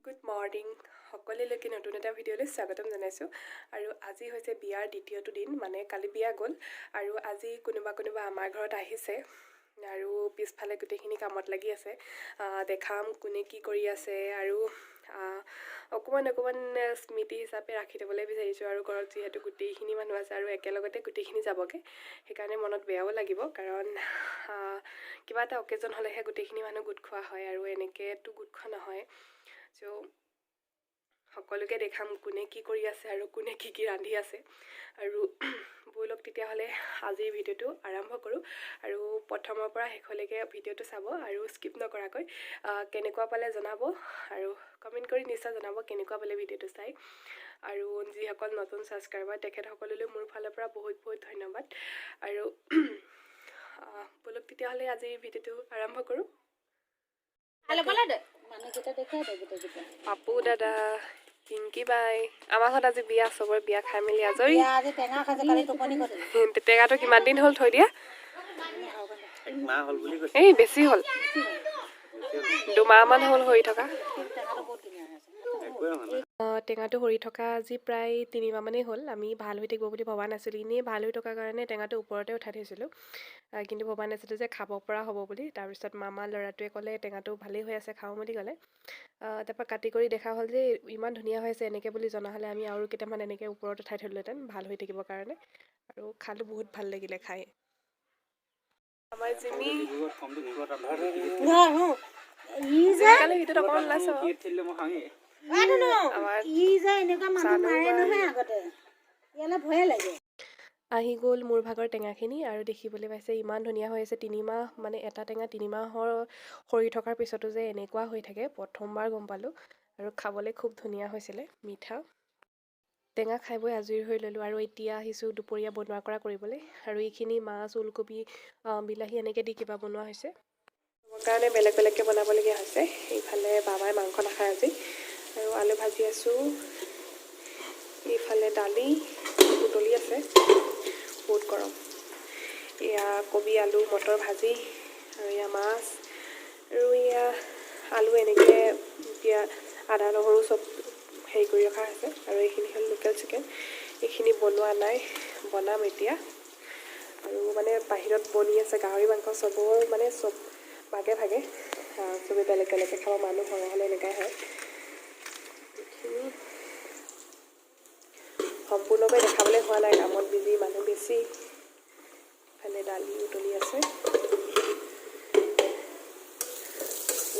Good morning সকলোলৈকে নতুন এটা ভিডিঅ'লৈ স্বাগতম জনাইছোঁ। আৰু আজি হৈছে বিয়াৰ দ্বিতীয়টো দিন, মানে কালি বিয়া গ'ল আৰু আজি কোনোবা কোনোবা আমাৰ ঘৰত আহিছে আৰু পিছফালে গোটেইখিনি কামত লাগি আছে। দেখাম কোনে কি কৰি আছে আৰু অকণমান অকণমান স্মৃতি হিচাপে ৰাখি থ'বলৈ বিচাৰিছোঁ। আৰু ঘৰত যিহেতু গোটেইখিনি মানুহ আছে আৰু একেলগতে গোটেইখিনি যাবগৈ, সেইকাৰণে মনত বেয়াও লাগিব, কাৰণ কিবা এটা অকেজন হ'লেহে গোটেইখিনি মানুহ গোট খোৱা হয় আৰু এনেকৈতো গোট খোৱা নহয়। চ' সকলোকে দেখাম কোনে কি কৰি আছে আৰু কোনে কি কি ৰান্ধি আছে। আৰু ব'লক তেতিয়াহ'লে আজিৰ ভিডিঅ'টো আৰম্ভ কৰোঁ। আৰু প্ৰথমৰ পৰা শেষলৈকে ভিডিঅ'টো চাব আৰু স্কিপ নকৰাকৈ কেনেকুৱা পালে জনাব আৰু কমেণ্ট কৰি নিশ্চয় জনাব কেনেকুৱা পালে ভিডিঅ'টো চাই। আৰু যিসকল নতুন ছাবস্ক্ৰাইবাৰ তেখেতসকললৈ মোৰ ফালৰ পৰা বহুত বহুত ধন্যবাদ। আৰু ব'লক তেতিয়াহ'লে আজিৰ ভিডিঅ'টো আৰম্ভ কৰোঁ। পাপু দাদা, পিংকি বাই, আমাৰ ঘৰত আজি বিয়া, চবৰে বিয়া খাই মেলি আজৰি। টেঙাটো কিমান দিন হ'ল থৈ দিয়া? এই বেছি হ'ল, 2 মাহমান হ'ল সৰি থকা। টেঙাটো সৰি থকা আজি প্ৰায় 3 মাহমানেই হ'ল। আমি ভাল হৈ থাকিব বুলি ভবা নাছিলোঁ, এনেই ভাল হৈ থকাৰ কাৰণে টেঙাটো ওপৰতে উঠাই থৈছিলোঁ, কিন্তু ভবা নাছিলোঁ যে খাব পৰা হ'ব বুলি। তাৰপিছত মামা ল'ৰাটোৱে ক'লে টেঙাটো ভালেই হৈ আছে, খাওঁ বুলি ক'লে। তাৰপৰা কাটি কৰি দেখা হ'ল যে ইমান ধুনীয়া হৈ আছে, এনেকৈ বুলি জনা হ'লে আমি আৰু কেইটামান এনেকৈ ওপৰত উঠাই থ'লোহেঁতেন ভাল হৈ থাকিবৰ কাৰণে। আৰু খালোঁ, বহুত ভাল লাগিলে খাই। আমাৰ জিমি ভিতৰত অকণমান ওলাইছে। এনেকুৱা মানুহ মাৰে নহয় আগতে, ইয়ালৈ ভয়ে লাগে। আহি গ'ল মোৰ ভাগৰ টেঙাখিনি আৰু দেখিবলৈ পাইছে ইমান ধুনীয়া হৈ আছে। 3 মাহ মানে এটা টেঙা 3 মাহৰ সৰি থকাৰ পিছতো যে এনেকুৱা হৈ থাকে, প্ৰথমবাৰ গম পালোঁ। আৰু খাবলৈ খুব ধুনীয়া হৈছিলে, মিঠা টেঙা। খাই বৈ আজৰি হৈ ল'লোঁ আৰু এতিয়া আহিছোঁ দুপৰীয়া বনোৱা কৰা কৰিবলৈ। আৰু এইখিনি মাছ, ওলকবি, বিলাহী এনেকৈ দি কিবা বনোৱা হৈছে। কাৰণে বেলেগ বেলেগকৈ বনাবলগীয়া হৈছে। এইফালে বাবাই মাংস নাখায় আজি, আৰু আলু ভাজি আছোঁ। এইফালে দালি উতলি আছে, বহুত গৰম। এয়া কবি, আলু, মটৰ ভাজি আৰু এয়া মাছ আৰু এয়া আলু এনেকৈ এতিয়া আদা নহৰু চব হেৰি কৰি ৰখা হৈছে। আৰু এইখিনি হ'ল লোকেল চিকেন, এইখিনি বনোৱা নাই, বনাম এতিয়া। আৰু মানে বাহিৰত বনি আছে গাহৰি মাংস, চবৰ মানে চব ভাগে ভাগে চবেই বেলেগ বেলেগকৈ খাব, মানুহ সৰহ হ'লে এনেকুৱাই হয়। এইখিনি সম্পূৰ্ণকৈ দেখাবলৈ হোৱা নাই, কামত বিজি, মানুহ বেছি। ইফালে দালি উতলি আছে,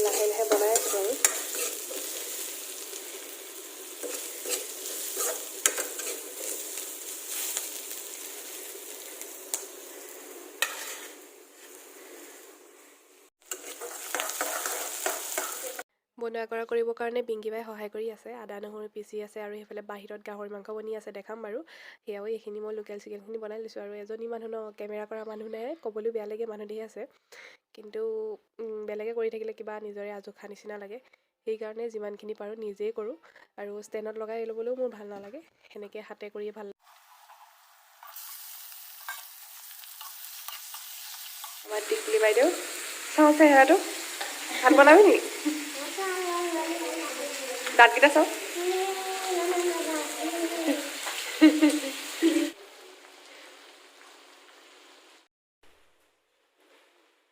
লাহে লাহে বনাই আছোঁ। আৰু বনোৱা কৰা কৰিবৰ কাৰণে পিংকি বাই সহায় কৰি আছে, আদা নহৰু পিচি আছে। আৰু সেইফালে বাহিৰত গাহৰি মাংস বনি আছে, দেখাম বাৰু সেয়াও। এইখিনি মই লোকেল চিকেনখিনি বনাই লৈছোঁ। আৰু এজনী মানুহ ন, কেমেৰা কৰা মানুহ নাই, ক'বলৈও বেয়া লাগে, মানুহ ধেৰ আছে। কিন্তু বেলেগে কৰি থাকিলে কিবা নিজৰে আজোখা নিচিনা লাগে, সেইকাৰণে যিমানখিনি পাৰোঁ নিজেই কৰোঁ। আৰু ষ্টেণ্ডত লগাই ল'বলৈও মোৰ ভাল নালাগে, সেনেকৈ হাতে কৰিয়ে ভাল। আমাৰ টিকলি বাইদেউ, চাওঁ চেহেৰাটো। ভাত বনাবি নেকি? দাঁতকেইটা চাওঁ।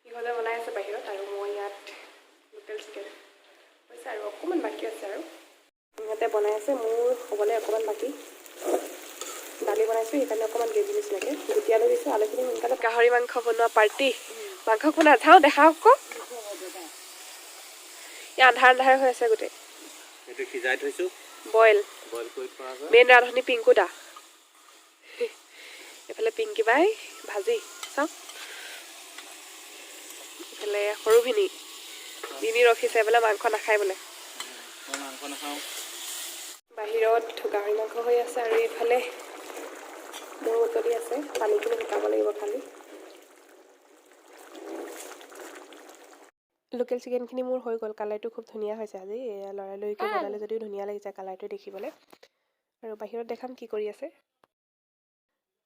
ইহঁতে বনাই আছে বাহিৰত আৰু মই ইয়াত লোকেল চিকেন হৈছে আৰু অকণমান বাকী আছে। আৰু ইহঁতে বনাই আছে, মোৰ হ'বলৈ অকণমান বাকী। দালি বনাইছোঁ, সেইকাৰণে অকণমান গ্ৰেভি নিচিনাকৈ গুটি আলু দিছোঁ, আলুখিনি সোনকালে। গাহৰি মাংস বনোৱা পাৰ্টি। মাংস কোনা চাওঁ, দেখাওক আকৌ। এই আন্ধাৰ আন্ধাৰ হৈ আছে গোটেই। এইটো সিজাই থৈছোঁ। বইল। বইল কৰি থোৱা আছে। মেইন ৰান্ধনি পিংকু দা, এইফালে পিংকি বাই ভাজি চাওঁ। এইফালে সৰু ভিনি, ভিনি ৰখিছে বোলে, মাংস নাখায় বোলে। মই মাংস নাখাওঁ। বাহিৰত গাহৰি মাংস হৈ আছে আৰু এইফালে মোৰ উতলি আছে, পানীখিনি শুকাব লাগিব খালি। লোকেল চিকেনখিনি মোৰ হৈ গ'ল, কালাৰটো খুব ধুনীয়া হৈছে আজি। এয়া লৰালৰিকৈ বনালে যদিও ধুনীয়া লাগিছে কালাৰটো দেখিবলৈ। আৰু বাহিৰত দেখাম কি কৰি আছে।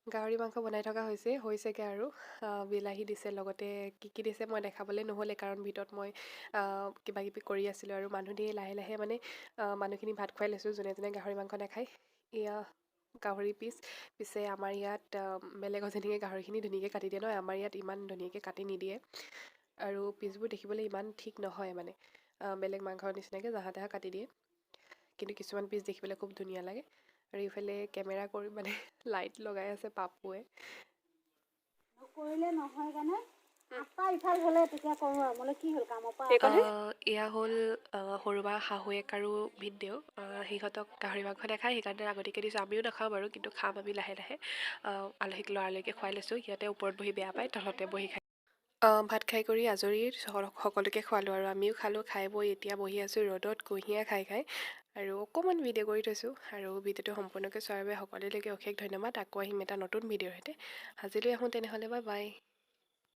গাহৰি মাংস বনাই থকা হৈছে, হৈছেগৈ আৰু। বিলাহী দিছে, লগতে কি কি দিছে মই দেখাবলৈ নহ'লে, কাৰণ ভিতৰত মই কিবা কিবি কৰি আছিলোঁ আৰু মানুহ ধেৰ। লাহে লাহে মানে মানুহখিনি ভাত খুৱাই লৈছোঁ, যোনে যোনে গাহৰি মাংস নাখায়। এয়া গাহৰি পিচ। পিছে আমাৰ ইয়াত বেলেগত যেনেকৈ গাহৰিখিনি ধুনীয়াকৈ কাটি দিয়ে নহয়, আমাৰ ইয়াত ইমান ধুনীয়াকৈ কাটি নিদিয়ে আৰু পিচবোৰ দেখিবলৈ ইমান ঠিক নহয়। মানে বেলেগ মাংসৰ নিচিনাকৈ জাহা তাহা কাটি দিয়ে, কিন্তু কিছুমান পিচ দেখিবলৈ খুব ধুনীয়া লাগে। আৰু ইফালে কেমেৰা কৰি মানে লাইট লগাই আছে পাপুৱে। নকৰিলে নহয় কাৰণে 8টা ইফাল হ'লে তেতিয়া কৰোঁ আৰু মোলৈ কি হ'ল কামৰ পৰা। এইকণহে এয়া হ'ল সৰুবা শাহুৱেক আৰু ভিনদেউ। সিহঁতক গাহৰি মাংস নাখায়, সেইকাৰণে আগতীয়াকৈ দিছোঁ। আমিও নাখাওঁ বাৰু, কিন্তু খাম আমি লাহে লাহে। আলহীক লৰালৰিকৈ খুৱাই লৈছোঁ। সিহঁতে ওপৰত বহি বেয়া পায়, তলতে বহি খায়। ভাত খাই কৰি আজৰি সকলোকে খোৱালোঁ আৰু আমিও খালোঁ। খাই বৈ এতিয়া বহি আছোঁ ৰ'দত কুঁহিয়াৰ খাই খাই আৰু অকণমান ভিডিঅ' কৰি থৈছোঁ। আৰু ভিডিঅ'টো সম্পূৰ্ণকৈ চোৱাৰ বাবে সকলোলৈকে অশেষ ধন্যবাদ। আকৌ আহিম এটা নতুন ভিডিঅ'ৰ সৈতে। আজিলৈ আহোঁ তেনেহ'লে, বাই বাই।